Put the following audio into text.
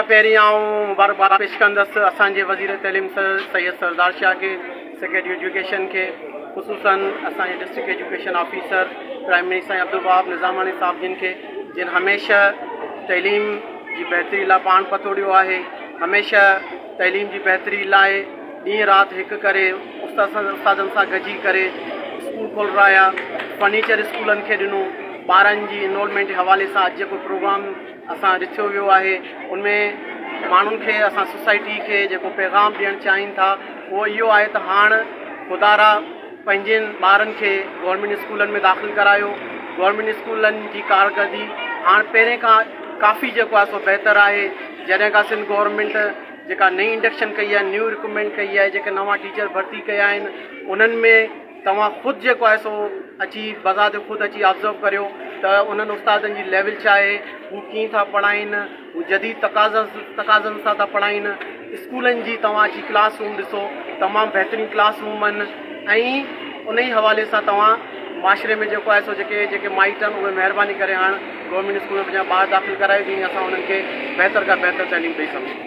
پهرين آئون مبارڪباد پيش ڪندس اسان جي وزير تعليم سيد سردار شاهه کي، سيڪريٽري ايجوڪيشن کي، خصوصاً اسان جي ڊسٽرڪٽ ايجوڪيشن آفيسر پرائمري سائين عبدالوهاب نظاماڻي صاحب جن کي، جن هميشه تعليم جي بهتري لاء پاڻ پتوڙيو آهي، هميشه تعليم جي بهتري لاء ڏينهن رات هڪ ڪري استادن سان گڏجي ڪري اسڪول کولرايا، فرنيچر اسڪولن کي ڏنو، ٻارن جي انرولمينٽ جي حوالي سان اڄ جيڪو پروگرام اسان رٿيو ويو آهي ان ۾ ماڻهن کي اسان سوسائٽي کي جيڪو پيغام ڏيڻ چاهين ٿا اهو اهو آهي ته هاڻ خدارا پنهنجن ٻارن کي گورنمينٽ اسڪولن ۾ داخل ڪرايو، گورنمينٽ اسڪولن جي ڪارڪردگي هاڻ پهرين کان ڪافي جيڪو آهي سو بهتر آهي، جڏهن کان سنڌ گورنمينٽ جيڪا نئين انڊڪشن ڪئي آهي، نيو رڪروٽمينٽ ڪئي آهي، جيڪي نوان ٽيچر ڀرتي ڪيا آهن انهن ۾ توهان خود جيڪو آهي سو اچي بذات خود اچي آبزرو ڪريو ته انهن استادن جي ليول ڇا آهي، هو ڪيئن ٿا پڙهائين، هو جديد تقاضن سان ٿا پڙهائين، اسڪولن جي توهان اچي ڪلاس روم ڏسو تمام بهترين ڪلاس روم آهن ۽ انهي حوالي سان توهان معاشري ۾ جيڪو آهي سو جيڪي جيڪي مائٽ آهن اهي مهرباني ڪري هاڻ گورنمينٽ اسڪول ۾ پنهنجا ٻار داخل ڪرايو جيئن اسان انهن کي بهتر کان بهتر تعليم ڏئي سگهون.